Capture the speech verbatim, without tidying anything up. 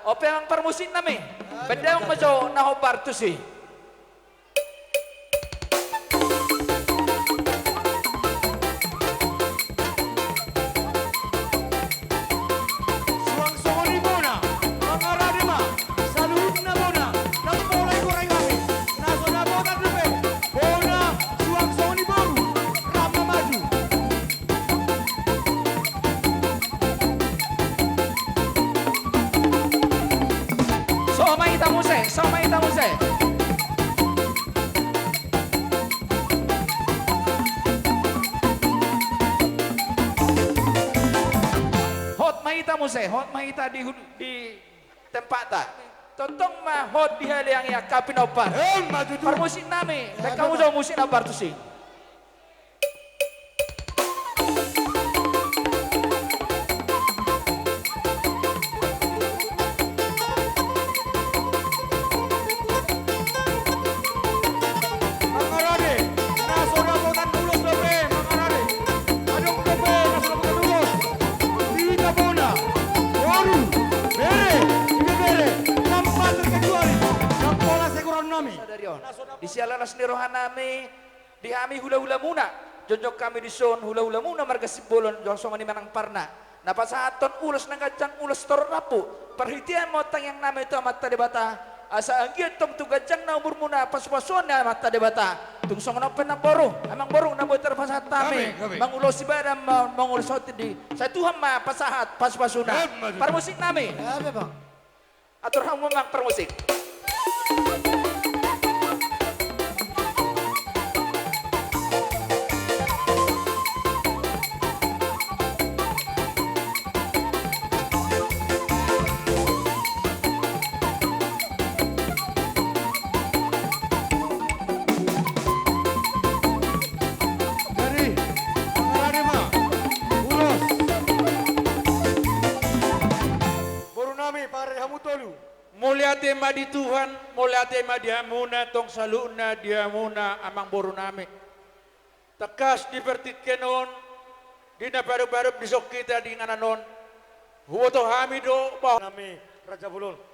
Ope amang parmusik nami, baen damang ma jo na hombar tusi. Suang songon i bona, mangarade ma saluhutna bona, na pola i gorai hami, na so dapotan dope bona, suang songon i boru, rap ma maju. Soho ma hita muse, soho ma hita muse. Hot ma hita muse, hot ma hita di hul-, di tempatta. Tongtong ma hot dihaleangi angka pinompar. Emma tutu. Parmusik nami, ya, baen hamu jo musik na hombar tusi. Mangarade, na so dapotan ulos dope, mangarade. Adong dope, na so dapotan ulos. Di hita bona, boru, bere, ibebere, tanpa terkecuali, na pola sai goraon nami. Sadari on. Di siala las ni roha nami, di hami hulahulamuna, jongjong hami dison hulahulamuna marga Simbolon, jong songon i manang parna. Na pasahathon ulos na ganjang ulos torop rambu, parhitean ma tangiang nami tu Amanta Debata, asa anggiat tong tu ganjang na umurmuna pasupasuon ni Amanta Debata. Tung songon on pe namboru, amang boru na boi tarpasahat hami, gabe, gabe, mangulosi badan ma-, mangulosi tondi, sai Tuhan ma pasahat pasupasuna. Emma tutu. Parmusik nami. Gabe, Bang. Atur hamu amang parmusik. Jadi, mangarade ma, ulos. Boru nami, paharade hamu tolu. Mauliate ma di Tuhan, mauliate ma di hamuna, tong saluhutna di hamuna, amang boru nami. Tangkas di partingkian on, di na parup-parup dison hita di inganan on, huboto hami do bahwa nami Raja Bolon.